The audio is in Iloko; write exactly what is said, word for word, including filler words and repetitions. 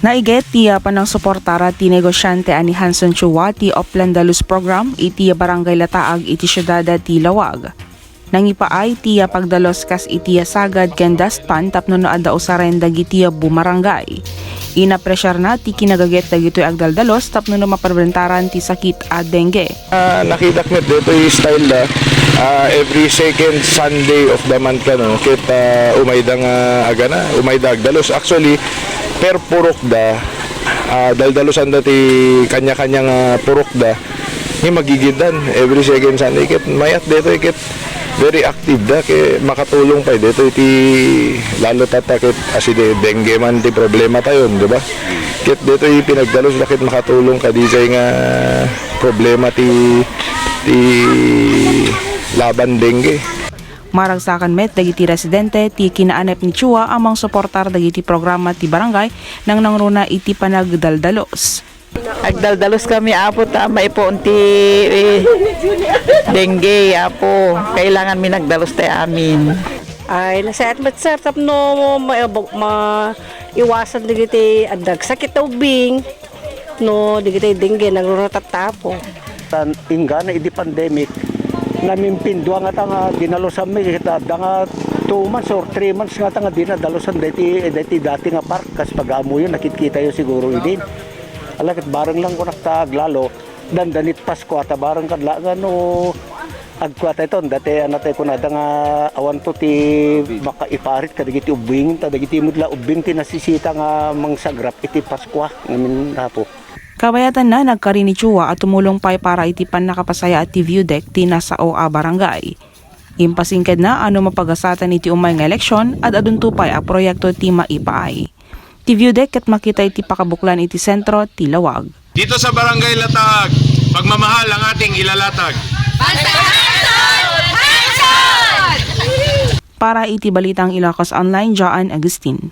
Naiget ti, ah, panangsuportara ti negosiante a ni Hanson Chua ti Upland Dalus Program iti Barangay Lataag iti siudad ti Laoag. Nangipaay ti, ah, pagdalus kas iti, ah, sagad ken dustpan tapno no adda usaren dagiti, ah, bumarangay. Inapresiarna ti kinagaget dagitoy agdaldalos tapno no mapreventaran ti sakit a dengue. Ah, nakitak met detoy style da, ah, every second Sunday of the month kano, ket, ah, umayda nga agana, umayda agdalus. Actually, per purok da, ah, daldalusan da ti kanya-kanya nga purok da, nga magigidan every second Sunday. Ket mayat detoy ket very active da, ket makatulong pay detoy ti lalo tata ket aside dengue man ti problema tayon, di ba? Ket detoy pinagdalus da ket makatulong kadi jay nga problema ti, ti laban dengue. Maragsakan met dagiti residente ti kinaanep ni Chua a mangsuportar dagiti programa ti barangay nang nangruna iti panagdaldalos. Agdaldalos kami, Apo, ta maipuon ti, eh, dengue, Apo. Kailangan mi nagdalus tay amin. Ay, nasayaat met, sir, tapno ma-, ma-, iwasan dagiti adda agsakit a ubbing, no, dagiti dengue, nangruna tatta, Apo. Tan inggana idi pandemic, namimpindua ngata nga dinalusanmi, ket adda nga two months or three months ngata nga dina dalusan deti, deti dati nga park, kas pag-aamuyo, nakitkitayo siguro idi. Ala, ket bareng lang kunak ta aglalo, dandanit Paskua ta bareng kad la-, nga no agkuatayo ton, dati ano tayo kunada nga awan to ti makaiparit kadagiti ubbing, ta dagiti met la ubbing ti nasisita nga mangsagrap iti Paskua, ngamin, Apo. Kabayatanna, nagkari ni Chua a tumulong pay para iti pannakapasayaat ti view deck ti nasao a barangay. Impasingkedna a no mapagasatan iti umay nga eleksyon, ad-adunto pay a proyekto ti maipaay. Ti view deck ket makita iti pakabuklan iti sentro ti Laoag. Dito sa Barangay Lataag, pagmamahal ang ating ilalatag. Para iti Balitang Ilocos Online, Jaan Agustin.